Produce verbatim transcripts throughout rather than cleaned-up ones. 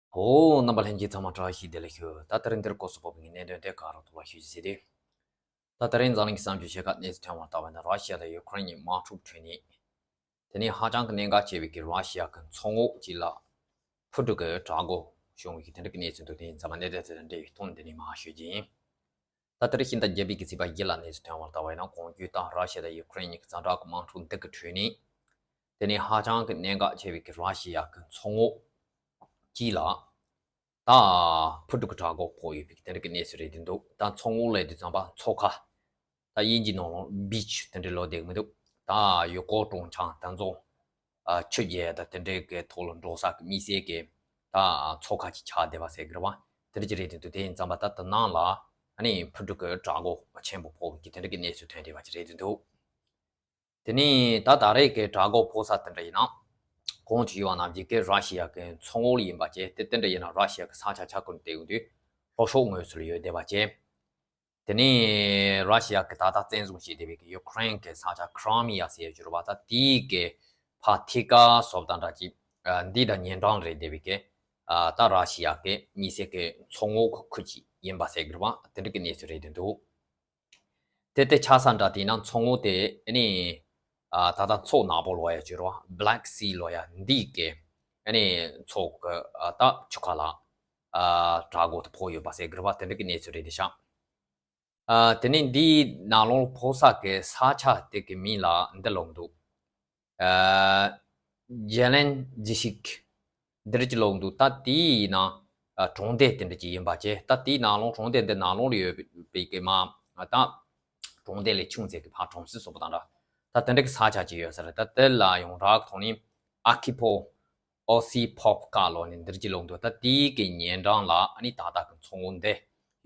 ཨོ། རྣམ་པ་ལྷན་རྒྱས་ཚང་མ་བཀྲ་ཤིས་བདེ་ལེགས་ཞུ། ད་དེ་རིང་འདིར་སྐོར་སུ་བབས་པའི་གནད་དོན་དེ་ག་རུ་ཐུག་ལ་ཞུ་རྒྱུ་ཟེར་ཏེ། ད་དེ་རིང་འཛམ་གླིང་གི་བསམ་བློ་ཞིག་ག་གནས་ཚུལ་ཐོན་པར་ལྟ་བ་ན། ར་ཤི་ཡ་དང་ཡུ་ཀེ་རེན་གཉིས་དམག་འཁྲུག་འཕྲད་ནས། དེ་ནས་ཧ་ཅང་གི་གནད་འགག་ཆེ་བའི་གི་ར་ཤི་ཡ་གི་མཚོ་ངོགས་གཅིག་ལ་འཕུར་གྲུ་གི་དྲག་རྒོལ་བྱུང་བའི་གི་དེ་འདྲ་གི་གནས་ཚུལ་འདུག་དེ་འཛམ་གླིང་གནད་དོན་དེ་དང་འབྲེལ་བའི་ཐོག་ནས་འདི་ནས་མར་ཞུ་རྒྱུ་ཡིན། ད་དེ་རིང་ཕྱི་ཟླ་བརྒྱད་པའི་གི་ཚེས་པ་བཞི་ལ་གནས་ཚུལ་ཐོན་པར་ལྟ་བ་ཡིན་ན། གོང་ཞུས་ལྟར་ར་ཤི་ཡ་དང་ཡུ་ཀེ་རེན་གཉིས་ཀྱི་ཛ་དྲག་གི་དམག་འཁྲུག་འདི་གི་ཁྲོད་ནས། དེ་ནས་ཧ་ཅང་གི་གནད་འགག་ཆེ་བའི་གི་ར་ཤི་ཡ་གི་མཚོ་ངོགས་གཅིག་ལ་ད་འཕུར་གྲུ་གི་དྲག་རྒོལ་ཕོག་ཡོད་པའི་གི་དེ་འདྲ་གི་གནས་ཚུལ་རེད་འདུག་ད་མཚོ་ངོགས་ལབ་དུས་ཙམ་པ་མཚོ་ཁ། ད་དབྱིན་ཇིའི་ནང་ལོགས་བིཆ་དེ་འདྲ་ལབ་བསྡད་ཀྱི་མི་འདུག་ད་ཡུལ་སྐོར་གྲོང་ཆ་དེ་ཚོ། ཨ། ཆུ་རྐྱལ་དང་དེ་འདྲའི་གི་ཐོག་ལ་འགྲོ་ས་གི་དམིགས་བསལ་གྱི་ད་མཚོ་ཁ་ཅིག་ཆགས་བསྡད་པ་ཟེར་གི་རེད་བ། དེ་འདྲ་ཅིག་རེད་དེ་འདུག་དེ་ཡིན་ཙམ་པ་ད་དེ་ནང་ལ་ཨ་ནི་འཕུར་གྲུ་གི་དྲག་རྒོལ་ཆེན་པོ་ཕོག་གི་དེ་འདྲ་གི་གནས་ཚུལ་ཐོན་བསྡད་པ་ཅིག་རེད་དེ་འདུག་དེ་ནས་ད་ད་རེས་ཀྱི་དྲག་རྒོལ་ཕོག་ས་དེ་འདྲ་ཡིན་ན། གོང་དུ་ཞུས་པ་ནང་བཞིན་གྱི་ར་ཤི་ཡ་གི་མཚོ་ངོགས་ལ་ཡིན་པ་བྱས་ཏེ། དེ་འདྲ་ཡིན་ན་ར་ཤི་ཡ་གི་ས་ཆ་ཆ་ཁུར་བལྟས་ཡོང་དུས་ལྷོ་ཕྱོགས་ངོས་སུ་ལ་ཡོད་བསྡད་པ་བྱས། དེ་ནས་ར་ཤི་ཡ་གི་ད་ལྟ་བཙན་བཟུང་བྱས་བསྡད་པའི་ཡུ་ཀེ་རེན་གྱི་ས་ཆ་ཁི་རི་མི་ཡ་ཟེར་ཡ་ཅིག་ཡོད་རེད་བ། ད་དེའི་གི་ཕར་ཐད་ཀ་སོབ་དང་འདྲ་ཅིག་ཨ། འདི་དང་ཉེ་འགྲམ་རེད་བསྡད་པའི་གི་ཨ། ད་ར་ཤི་ཡ་གི་དམིགས་བསལ་གྱི་མཚོ་ངོགས་ཀྱི་ཁུལ་ཅིག་ཡིན་པ་ཟེར་གི་རེད་བ། དེ་འདྲ་གི་གནས་ཚུལ་རེད་དེ་འདུག་དེ་ལྟར་ཆགས་ས་འདྲ་དེ་ན་མཚོ་ངོགས་དེ་ཨ་ནི་ཨ། ད་ལྟ་མཚོ་ནག་པོ་ལབ་ཡ་ཅིག་ཡོད་རེད་བ། Black Sea ལབ་ཡ་འདི་གི་ཨ་ནི་མཚོ་གི་ཨ། ད་ཆུ་ཁ་ལ་ཨ། དྲག་རྒོལ་དེ་ཕོག་ཡོད་པ་ཟེར་གི་རེད་བ། དེ་འདྲ་གི་གནས་ཚུལ་རེད་དེ་ཤག་ཨ། དེ་ནས་འདིའི་ནང་ལོགས་ཕོག་ས་གི་ས་ཆ་དེ་གི་མིང་ལ་འདི་ལབ་འདུག་ཨ། ཇེ་ལན་ཇི་ཤིག་འདི་འདྲ་ཅིག་ལབ་འདུག་ད་དེའི་ནང་ཨ། གྲོང་སྡེ་དེ་འདྲ་ཅིག་ཡིན་པ་བྱས། ད་དེའི་ནང་ལོགས་གྲོང་སྡེ་འདི་ནང་ལོགས་ལ་ཡོད་པའི་གི་མ་ཨ། ད་གྲོང་སྡེ་ལས་ཆུང་ཙམ་གྱི་ཕར་གྲོང་གསེབ་སོགས་པ་དང་འདྲ། ད་དེ་འདྲ་གི་ས་ཆ་ཅིག་ཡོད་ས་རེད། ད་དེ་ལ་ཡོངས་གྲགས་ཐོག་ནས་ཨ་ཁི་ཕོ། ཨོ་སི་ཕོབ་ཀ་ལབ་ནས་འདིར་གྱི་ལུང་དུ། ད་དེའི་གི་ཉེ་འགྲམ་ལ་ཨ་ནི་ད་ལྟ་གི་མཚོ་ངོགས་འདི་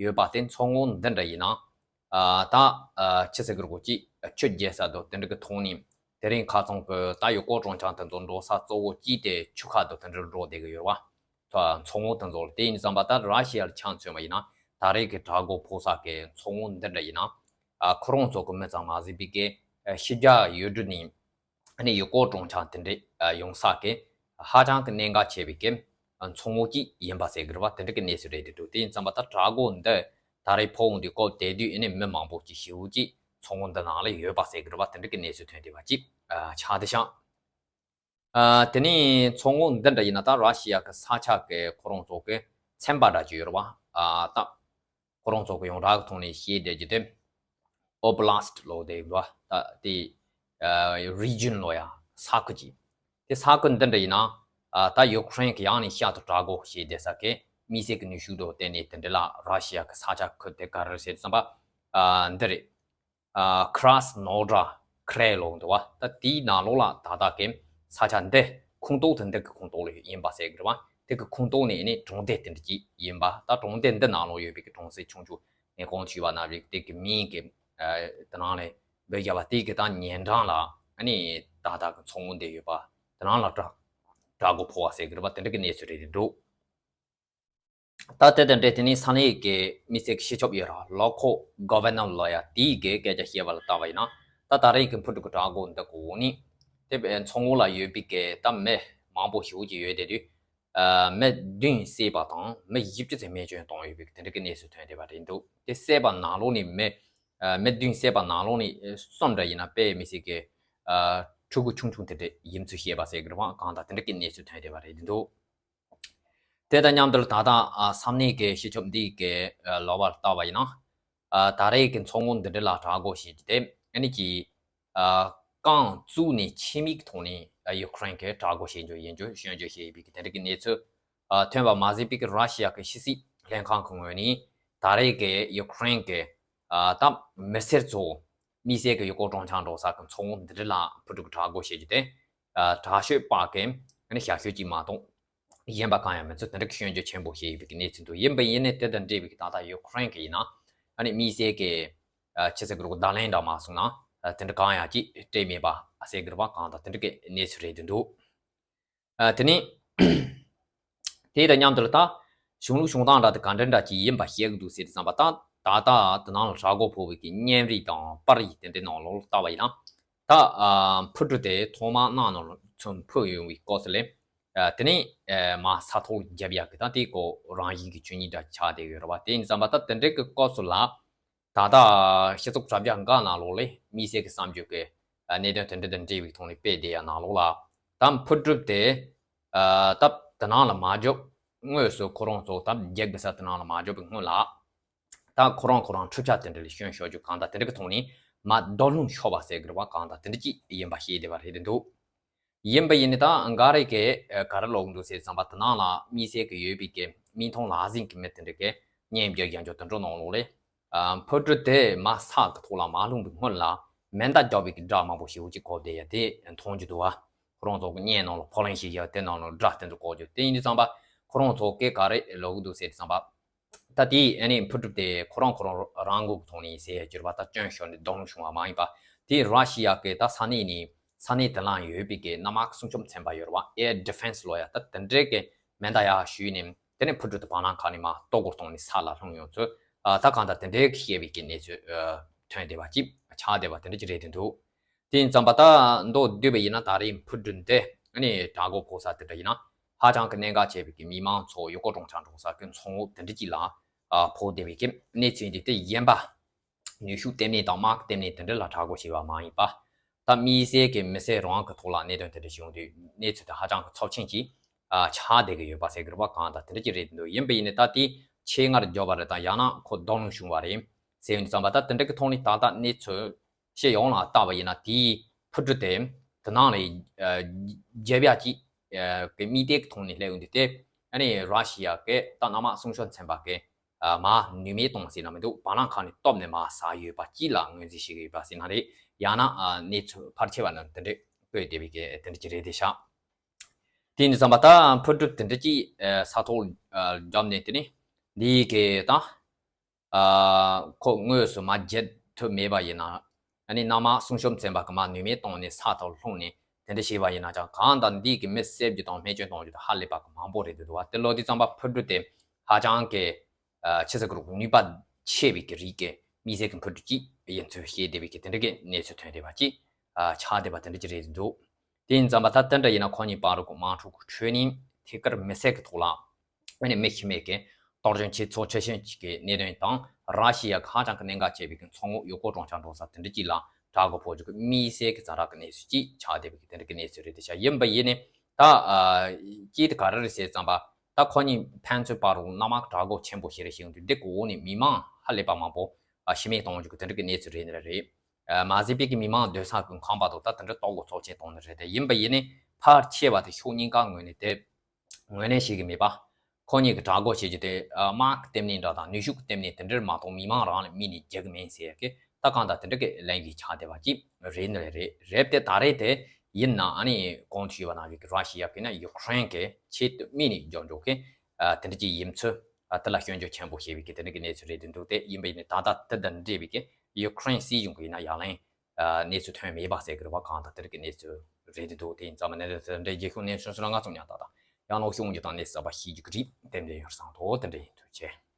ཡོད་པ་དེ། མཚོ་ངོགས་འདི་འདྲ་ཡིན་ན། ཨ། ད་ཨ། ཆི་ཟེར་གི་རེད་གོ། ཅིག་ཆུ་རྒྱས་ས་དང་དེ་འདྲ་གི་ཐོག་ནས་དེ་རིང་ཁ་སང་གི་ད་ཡུལ་སྐོར་གྲོང་ཆ་དེ་ཚོ་འགྲོ་ས་གཙོ་བོ་གཅིག་དེ་ཆུ་ཁ་དང་དེ་འདྲ་འགྲོ་བསྡད་གི་ཡོད་རེད་བ། ད་མཚོ་ངོགས་དེ་ཚོ་ལ། དེ་ཡིན་ཙམ་པ་ད་ར་ཤི་ཡ་ལ་ཆ་མཚོན་པ་ཡིན་ན། ད་རེས་ཀྱི་དྲག་རྒོལ་ཕོག་ས་གི་མཚོ་ངོགས་འདི་འདྲ་ཡིན་ན། ཨ། ཁོ་རང་ཚོ་གི་མི་ཙམ་མ་ཟད་པའི་གི་ཨ། ཕྱི་རྒྱལ་ཡུལ་གྲུ་ནས་ཨ་ནི་ཡུལ་སྐོར་གྲོང་ཆ་དེ་འདྲ་ཨ། ཡོང་ས་གི་ཧ་ཅང་གི་གནད་འགག་ཆེ་བའི་གི་ཨ། མཚོ་ངོགས་ཅིག་ཡིན་པ་ཟེར་གི་རེད་བ། དེ་འདྲ་གི་གནས་ཚུལ་རེད་དེ་འདུག་དེ་ཡིན་ཙམ་པ་ད་དྲག་རྒོལ་འདི་ད་རེས་ཕོག་འོང་དུས་སྐབས་དེ་དུས་ཨ་ནི་མི་མང་པོ་ཅིག་ཞེ་པོ་ཅིག་མཚོ་ངོགས་འདི་ནང་ལ་ཡོད་པ་ཟེར་གི་རེད་བ། དེ་འདྲ་གི་གནས་ཚུལ་ཐོན་བསྡད་པ་ཅིག་ཨ། ཆགས་བསྡད་ཤག་ཨ། དེ་ནས་མཚོ་ངོགས་འདི་འདྲ་ཡིན་ན། ད་ར་ཤི་ཡ་གི་ས་ཆ་གི་ཁོ་རང་ཚོ་གི་ཚན་པ་འདྲ་ཅིག་ཡོད་རེད་བ། ཨ། ད་ཁོ་རང་ཚོ་གི་ཡོངས་གྲགས་ཀྱི་ཐོག་ནས་བཤད་བསྡད་རྒྱུ་དེ་ཨོབ་ལཱ་སི་ཊི་ལབ་བསྡད་ཡོད་རེད་བ། ད་དེ་ཨ། རི་ཇན་ལབ་ཡ་ས་ཁུལ་ཅིག་དེ་ས་ཁུལ་འདི་འདྲ་ཡིན་ན། ཨ། ད་ཡུ་ཀེ་རེན་གི་ཡང་ནས་ཤར་དུ་དྲག་རྒོལ་བྱས་བསྡད་ས་གི་དམིགས་བསལ་གྱི་ནུས་ཤུགས་དང་བརྟེན་ནས། དེ་འདྲ་ལ་ར་ཤི་ཡ་གི་ས་ཆ་ཁུལ་དེ་ག་རེ་ཟེར་ཙམ་པ་ཨ། འདི་རེད། ཨ། ཁྲ་སི་ནོ་ཌ་ར་ཁྲེ་ལབ་འདུག་བ། ད་དེའི་ནང་ལོགས་ལ་ད་ལྟ་གི་ས་ཆ་འདི་ཁོངས་གཏོགས་དེ་འདི་གི་ཁོངས་གཏོགས་ལ་ཡིན་པ་ཟེར་གི་རེད་བ། དེ་གི་ཁོངས་གཏོགས་ནས་ནི་གྲོང་སྡེ་དེ་འདྲ་ཅིག་ཡིན་པ། ད་གྲོང་སྡེ་འདི་ནང་ལོགས་ཡོད་པའི་གི་གྲོང་གསེབ་ཆུང་ཆུང་ནས་གོང་དུ་ཞུས་པ་ནང་བཞིན་དེ་གི་མིང་གི་ཨ། དེ་ནང་ལ་འབོད་བཞག་པ། དེ་གི་ད་ཉེ་འགྲམ་ལ་ཨ་ནི་ད་ལྟ་གི་མཚོ་ངོགས་འདི་ཡོད་པ། དེ་ནང་ལ་དྲག་དྲག་རྒོལ་ཕོག་པ་ཟེར་གི་རེད་བ། དེ་འདྲ་གི་གནས་ཚུལ་རེད་དེ་འདུག་ད་དེ་དང་འབྲེལ་དེ་ནས་ས་གནས་ཀྱི་མི་སེར་གྱི་སྤྱི་ཁྱབ་ཡོད་ར། ལོ་ཁོ་གོ་ཝར་ནར་ལབ་ཡ་དེའི་གི་སྐད་ཆ་བཤད་པ་ལ་བལྟས་པ་ཡིན་ན། ད་ད་རེས་ཀྱི་འཕུར་གྲུ་གི་དྲག་རྒོལ་འདི་གི་འོག་ནས་དེ་མཚོ་ངོགས་ལ་ཡོད་པའི་གི་ད་མི་མང་པོ་ཞེ་པོ་ཅིག་ཡོད་བསྡད་དུས། ཨ། མི་བདུན་བསད་པ་དང་མི་བཞི་བཅུ་ཙམ་རྨས་སྐྱོན་བཏང་ཡོད་པའི་གི་དེ་འདྲ་གི་གནས་ཚུལ་ཐོན་བསྡད་པ་རེད་འདུག་དེ་བསད་པ་ནང་ལོགས་ནས་མི་ཨ། མི་བདུན་བསད་པ་ནང་ལོགས་ནས་གསུམ་འདྲ་ཡིན་ན་དཔེ་མི་སྲིད་གི་ཨ། ཕྲུ་གུ་ཆུང་ཆུང་དེ་འདྲ་ཡིན་ཚུལ་བཤད་པ་ཟེར་གི་རེད་བ། གང་ལྟར་དེ་འདྲ་གི་གནས་ཚུལ་ཐོན་བསྡད་པ་རེད་འདུག་དེ་དང་མཉམ་དུ་ད་ལྟ་ཨ། ས་གནས་ཀྱི་སྤྱི་ཁྱབ་འདི་གི་ཨ། ལབ་པ་ལ་བལྟས་པ་ཡིན་ན། ཨ། ད་རེས་ཀྱི་མཚོ་ངོགས་འདི་འདྲ་ལ་དྲག་རྒོལ་བྱས་རྒྱུ་དེ་ཨ་ནི་ཅིག་ཨ། རྐང་བཙུགས་ནས་ཕྱི་མིག་ཐོག་ནས་ཨ། ཡུ་ཀེ་རེན་གྱིས་དྲག་རྒོལ་བྱེད་རྒྱུ་ཡིན་རྒྱུ་སྐྱོན་བརྗོད་བྱས་ཡོད་པའི་གི་དེ་འདྲ་གི་གནས་ཚུལ་ཨ། ཐོན་པ་མ་ཟད་པའི་གི་ར་ཤི་ཡ་གི་ཕྱི་སྲིད་ལྷན་ཁང་གི་ངོས་ནས་ད་རེས་ཀྱི་ཡུ་ཀེ་རེན་གྱི་ཨ། ད་མི་སེར་ཚོ་དམིགས་བསལ་གྱི་ཡུལ་སྐོར་གྲོང་ཆ་འགྲོ་ས་གི་མཚོ་ངོགས་འདི་འདྲ་ལ་འཕུར་གྲུ་དྲག་རྒོལ་བྱེད་རྒྱུ་དེ། ཨ། དྲག་ཤོས་པ་གི་ཨ་ནི་ཞག་ཤོས་གཅིག་མ་གཏོགས་གཞན་པ་གང་ཡང་མི་ཚོར། དེ་འདྲ་གི་སྐྱོན་བརྗོད་ཆེན་པོ་བྱས་ཡོད་པའི་གི་གནས་ཚུལ་འདུག་ཡིན་པ་ཡིན་ནའི་དེ་དང་འབྲེལ་བའི་གི་ད་ལྟ་ཡུ་ཀེ་རེན་གི་ཡིན་ན་ཨ་ནི་དམིགས་བསལ་གི་ཨ། ཆི་ཟེར་གི་རེད་གོ། བརྡ་ལན་འདྲ་མ་སོང་ན་ཨ། དེ་འདྲ་གང་ཡང་ཅིག་སྤྲད་མེད་པ་ཟེར་གི་རེད་བ། གང་ལྟར་དེ་འདྲ་གི་གནས་ཚུལ་རེད་འདུག་ཨ། དེ་ནས་དེ་དང་མཉམ་དུ་ལ་ད་གཞུང་ལུགས་གཞུང་སྟངས་འདྲ་དེ་ག་འདྲ་འདྲ་ཅིག་ཡིན་པ་བཤད་གི་འདུག་ཟེར་དུས་ཙམ་པ། ད་ད་ལྟ་དེ་ནང་ལ་དྲག་རྒོལ་ཕོག་པའི་གི་བརྙན་རིས་དང་པར་རིས་དེ་འདྲའི་ནང་ལོགས་ལ་བལྟས་པ་ཡིན་ན། ད་ཨ། འཕུར་གྲུ་དེ་ཐོག་མར་གནམ་ནང་ལ་ཚུར་འཕུར་ཡོང་བའི་སྐབས་སུ་ལ། ཨ་དེ་ནས་ཨ་མ་ས་ཐོག་རྒྱབ་ཡག་གི་ད་དེ་ཀོ་རང་བཞིན་གྱི་ཆོས་ཉིད་འདྲ་ཆགས་བསྡད་ཡོད་རེད་བ། དེ་ཡིན་ཙམ་པ་ད་དེ་འདྲའི་གི་སྐབས་སུ་ལ་ད་ལྟ་སྤྱི་ཚོགས་དྲ་རྒྱ་འགའ་ནང་ལོགས་ལས་དམིགས་བསལ་གྱི་བསམ་བརྗོད་ཀྱི་ཨ་གནད་དོན་དེ་འདྲ་དང་འབྲེལ་བའི་ཐོག་ནས་སྤེལ་བསྡད་ཡ་ནང་ལོགས་ལ། ད་མཁོ་སྒྲུབ་དེ་ཨ་ད་དེ་ནང་ལ་མ་འཇོག་དངོས་སུ་ཁོ་རང་ཚོ་ད་རྒྱག་པའི་ས་དེ་ནང་ལ་མ་འཇོག་པའི་སྔོན་ལ། ད་ཁོ་རང་ཁོ་རང་འཁྲུག་ཆ་དེ་འདྲ་ལ་སྐྱོན་ཤོར་རྒྱུ་གང་ལྟར་དེ་འདྲ་གི་ཐོག་ནས་མ་རྡོ་སློང་ཤོར་བ་ཟེར་གི་རེད་བ། གང་ལྟར་དེ་འདྲ་ཅིག་ཡིན་པ་ཤེས་བདེ་བ་རེད་འདུག། ཡིན་པ་ཡིན་ནི་ད་འགའ་རེ་གིས་ག་རེ་ལབ་འདུག་ཟེར་ཙམ་པ་དེ་ནང་ལ་དམིགས་བསལ་གི་ཡོད་པའི་གི་མིག་མཐོང་ལག་ཟིན་གི་མི་དེ་འདྲ་གིས་བརྙན་རྒྱག་རྒྱག་འཇོག་དེ་འདྲ་ནང་ལོགས་ལས། ཨ་མཁོ་སྒྲུབ་དེ་མ་ས་གི་ཐོག་ལ་མ་ལྷུང་བའི་སྔོན་ལ་མེ་མདའ་རྒྱག་པའི་གི་སྒྲ་མང་པོ་ཞེ་པོ་ཅིག་གོ་བསྡད་ཡ་དེ་མཐོང་རྒྱུ་འདུག་བ། ཁོ་རང་ཚོ་གི་བརྙན་ནང་ལ་ཕོ་ལན་ཞིག་ཡ་དེ་ནང་ལ་སྒྲ་དེ་ཚོ་གོ་རྒྱུ་དེ་ཡིན་དུས་ཙམ་པ་ཁོ་རང་ཚོ་གིས་ག་རེ་ལབ་གི་འདུག་ཟེར་དུས་ཙམ་པ། ད་དེ་ཨ་ནི་མཁོ་སྒྲུབ་དེ་ཁོ་རང་ཁོ་རང་རང་འགུལ་གི་ཐོག་ནས་ཟེར་ཡ་གྱུར་པ་ད་སྐྱོན་ཤོར་ནས་རྡོ་སློང་བྱུང་བ་མ་ཡིན་པ། དེ་ར་ཤི་ཡ་གི་ད་ས་གནས་ནས་ས་གནས་དེ་ལ་ཡོད་པའི་གི་གནམ་དམག་སྲུང་སྐྱོབ་ཚན་པ་ཡོད་རེད་བ། Air Defense ལབ་ཡ་ད་དེ་འདྲའི་གི་མེ་མདའ་ཡར་གཞུས་ནས་དེ་ནས་མཁོ་སྒྲུབ་དེ་བར་སྣང་ཁ་ནས་མར་ལྟོ་སྒོར་གཏོང་ནས་ས་ལ་ལྷུང་ཡོང་ཚུལ། ཨ་ད་གང་ལྟར་དེ་འདྲའི་གི་བཤད་པའི་གི་གནས་ཚུལ་ཨ་ཐོན་བསྡད་པ་ཅིག་ཆགས་བསྡད་པ་དེ་འདྲ་ཅིག་རེད་དེ་འདུག། དེ་ཡིན་ཙམ་པ་ད་མདོར་བསྡུས་པ་ཡིན་ན་ད་རེས་མཁོ་སྒྲུབ་འདི་ཨ་ནི་དྲག་རྒོལ་ཕོག་ས་དེ་འདྲ་ཡིན་ན་ཧ་ཅང་གི་གནད་འགག་ཆེ་བའི་གི་མི་མང་ཚོ་ཡུལ་སྐོར་གྲོང་ཆ་འགྲོ་ས་གི་མཚོ་ངོགས་དེ་འདྲ་ཅིག་ལ་ཨ་ཕོག་བསྡད་པའི་གི་གནས་ཚུལ་འདི་དེ་ཡིན་པ། ནུས་ཤུགས་ལྟེ་གནས་དང་དམག་ལྟེ་གནས་དེ་འདྲ་ལ་དྲག་རྒོལ་བྱས་པ་མ་ཡིན་པ། ད་དམིགས་བསལ་གྱི་མི་སེར་རང་གི་ཐོག་ལ་གནད་དོན་དེ་འདྲ་བྱུང་དུས་གནས་ཚུལ་དེ་ཧ་ཅང་གི་ཚབས་ཆེན་གྱིས་ཨ་ཆགས་བསྡད་ཀྱི་ཡོད་པ་ཟེར་གྱི་རེད་པ། གང་ལྟར་དེ་འདྲ་ཅིག་རེད་འདུག། ཡིན་པ་ཡིན་ནའི་ད་དེ་ཆེད་མངགས་བརྒྱབ་པ་རེད་དང་ཡང་ན་ཁོ་རྡོ་སློང་བྱུང་བ་རེད་ཟེར་ཡོང་དུས་ཙམ་པ་ད་དེ་འདྲ་གི་ཐོག་ནས་ད་ལྟ་གནས་ཚུལ་སྤྱི་ཡོངས་ལ་བལྟས་པ་ཡིན་ན་དེའི་འཕུར་གྲུ་དེ་དེ་ནང་ལ་ཨ་རྒྱབ་ཡ་ཅིག་ཨ་གི་དམིགས་གཏད་ཀྱི་ཐོག་ནས་སླེབས་ཡོང་དུས་དེ་ཨ་ནི་ར་ཤི་ཡ་གི་ད་གནམ་དམག་སྲུང་སྐྱོབ་ཚན་པ་གི་ཨ་མར་ནུས་མེད་གཏོང་ཟེར་ན་མི་འདུག། བར་སྣང་ཁ་ནས་སྟོབས་ནས་མར་ཟག་ཡོད་པ་ཅིག་ལ་ངོས་འཛིན་བྱེད་ཀྱི་ཡོད་པ་ཟེར་ན་རེད། ཡང་ན་ཨ་གནས་ཚུལ་ཕལ་ཆེ་བ་ནི་དེ་འདྲས་བཀོད་བསྡད་པའི་གི་དེ་འདྲ་ཅིག་རེད་དེ་ཤག། དེ་ཡིན་དུས་ཙམ་པ་ད་འཕུར་གྲུ་དེ་འདྲ་ཅིག་ཨ་ས་ཐོག་ཨ་བརྒྱབ་ནས་དེ་ནས་འདིའི་གི་ད་ཨ་ཁོ་དངོས་སུ་མར་བརྒྱབ་ཐུབ་མེད་པ་ཡིན་ན། ཨ་ནི་གནམ་དམག་སྲུང་སྐྱོབ་ཚན་པ་གི་མར་ནུས་མེད་བཏང་ནས་ས་ཐོག་ལྷུང་ནས་དེ་འདྲ་བྱས་པ་ཡིན་ན་ཀྱང་གང་ལྟར་འདི་གི་མི་བསད་རྒྱུ་དང་རྨས་སྐྱོན་གཏོང་རྒྱུ་དེ་ཧ་ལས་པ་གི་མང་པོ་རེད་འདུག་བ། དེ་ལོ་དུས་ཙམ་པ་འཕུར་གྲུ་དེ་ཧ་ཅང་གི་ཨ་ཆི་ཟེར་གི་རུ་ནུས་པ་ཆེ་བའི་གི་རིགས་ཀྱི་དམིགས་བསལ་གྱི་འཕུར་གྲུ་གཅིག་ཡིན་ཚུལ་བཤད་བསྡད་པའི་གི་དེ་འདྲ་གི་གནས་ཚུལ་ཐོན་བསྡད་པ་གཅིག་ཨ་ཆགས་བསྡད་པ་དེ་འདྲ་ཅིག་རེད་འདུག། དེ་ཡིན་ཙམ་པ་ད་དེ་འདྲ་ཡིན་ན་ཁོ་གཉིས་བར་དུ་དམག་འཁྲུག་གི་ཁྲོད་ནས་ཐད་ཀར་མི་སེར་གི་ཐོག་ལ་ཨ་ནི་མི་ཤི་རྨས་ཀྱི་གཏོར་སྐྱོན་ཆེ་ཚོགས་ཆེ་ཤོས་ཅིག་གི་གནད་དོན་དང་ར་ཤི་ཡ་གི་ཧ་ཅང་གི་གནད་འགག་ཆེ་བའི་གི་མཚོ་ངོགས་ཡུལ་སྐོར་གྲོང་ཆ་འགྲོ་ས་དེ་འདྲ་ཅིག་ལ་དྲག་རྒོལ་ཕོག་རྒྱུ་གི་དམིགས་བསལ་གི་ཛ་དྲག་གི་གནས་ཚུལ་ཅིག་ཆགས་བསྡད་པའི་གི་དེ་འདྲ་གི་གནས་ཚུལ་རེད་དེ་ཤག། ཡིན་པ་ཡིན་ནའི་ད་ཨ་གཅིག་དེ་ག་རེ་རེད་ཟེར་ཙམ་པ་ད་ཁོ་གཉིས་ཕན་ཚུན་བར་དུ་གནམ་དམག་དྲག་རྒོལ་ཆེན་པོ་ཞིག་རེད་བྱུང་དུས་འདི་གི་འོག་ནས་མི་མང་ཧ་ལས་པ་མང་པོ་ཨ་ཤི་རྨས་གཏོང་རྒྱུ་གི་དེ་འདྲ་གི་གནས་ཚུལ་རེད་ནི་རེད། ཨ་མ་ཟད་པའི་གི་མི་མང་སྡོད་ས་གི་ཁང་པ་དང་ད་དེ་འདྲ་ལྟོ་གོས་ཚོགས་ཆེན་གཏོང་ནི་རེད་དེ། ཡིན་པ་ཡིན་ནའི་ཕལ་ཆེ་བ་དེ་ཕྱོགས་གཉིས་ཀ་ངོས་ནས་དེ་ངོས་ལེན་བྱེད་ཀྱི་མེད་པ། ཁོ་གཉིས་ཀྱི་དྲག་རྒོལ་བྱེད་རྒྱུ་དེ་ཨ་དམག་གི་ལྟེ་གནས་འདྲ་དང་ནུས་ཤུགས་ཀྱི་ལྟེ་གནས་དེ་འདྲར་མ་གཏོགས་མི་མང་རང་ལ་དམིགས་ནས་རྒྱག་གི་མིན་ཟེར་གི་ད་གང་ལྟར་དེ་འདྲ་གི་ལན་གྱིས་ཆགས་བསྡད་པ་ཅིག་རེད་ནི་རེད། རེད་དེ་ད་རེས་དེ་ཡིན་ན་ཨ་ནི་གོང་དུ་ཞུས་པ་ནང་བཞིན་གི་ར་ཤི་ཡ་གི་ན་ཡུ་ཀེ་རེན་གི་ཆེད་དུ་དམིགས་ནས་རྒྱག་འཇོག་གི་ཨ་དེ་འདྲ་ཅིག་ཡིན་ཚུལ་ཨ་དེ་ལ་སྐྱོན་བརྗོད་ཆེན་པོ་བྱས་པའི་གི་དེ་འདྲ་གི་གནས་ཚུལ་རེད་དེ་འདུག། དེ་ཡིན་པ་ཡིན་ནའི་ད་ལྟ་དེ་དང་འབྲེལ་བའི་གི་ཡུ་ཀེ་རེན་སྲིད་གཞུང་གི་ཡིན་ན་ཡ་ལན་ཨ་གནས་ཚུལ་ཐོན་མེད་པ་ཟེར་གི་རེད་བ། གང་ལྟར་དེ་རིགས་ཀྱི་གནས་ཚུལ་རེད་དེ་འདུག། དེ་ཡིན་ཙང་མ་གནས་ཚུལ་དེ་འདྲའི་རྒྱས་ཤོག་གནས་ཚུལ་སོགས་ལ་ང་ཚོ་ཉག་ཏག་ཏག་ཡང་ལོག་ཤོག་འཇུ་དང་གནས་ཚུལ་གསར་པ་ཤེས་རྒྱུ་གི་རིགས་ཏན་ཏན་ཡོད་བསམ་ཐོག་དེ་འདྲ་ཡིན་ཐུགས་རྗེ་ཆེ།